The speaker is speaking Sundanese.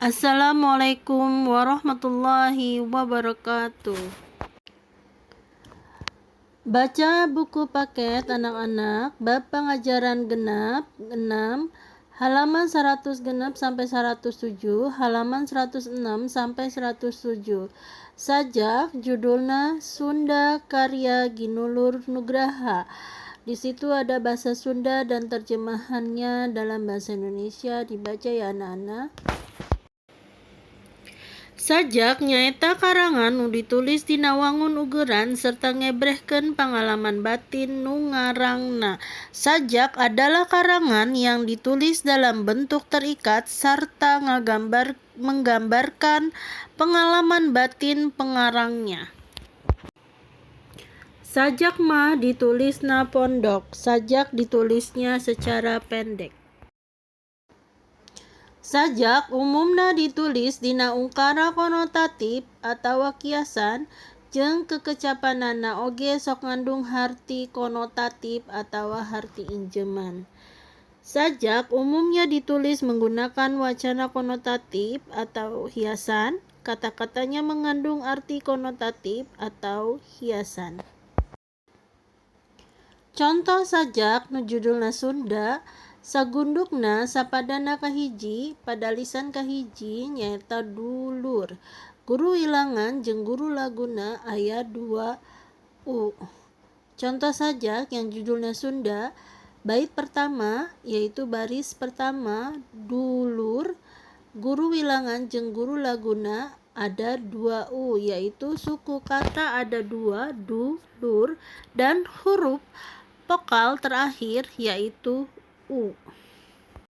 Assalamualaikum warahmatullahi wabarakatuh. Baca buku paket anak-anak bab pengajaran genap 6, halaman 100 sampai 107, halaman 106 sampai 107. Sajak judulna Sunda karya Ginulur Nugraha. Di situ ada bahasa Sunda dan terjemahannya dalam bahasa Indonesia. Dibaca ya, anak-anak. Sajak nyaeta karangan nu ditulis dina wangun ugeran serta ngebrehkeun pangalaman batin nu ngarangna. Sajak adalah karangan yang ditulis dalam bentuk terikat sarta menggambarkan pengalaman batin pengarangnya. Sajak mah ditulisna pondok. Sajak ditulisnya secara pendek. Sajak umumna ditulis dina ungkara konotatif atawa kiasan jeung kekecapanana oge sok ngandung harti konotatif atawa harti injeman. Sajak umumnya ditulis menggunakan wacana konotatif atau hiasan, kata-katanya mengandung arti konotatif atau hiasan. Contoh sajak nu judulna Sunda, sagundukna sapadana kahiji, padalisan kahiji nyaeta dulur. Guru wilangan jeung guru laguna aya 2 u. Contoh sajak yang judulnya Sunda, bait pertama yaitu baris pertama dulur, guru wilangan jeung guru laguna ada 2 u, yaitu suku kata ada 2 du, lur, dan huruf vokal terakhir yaitu u.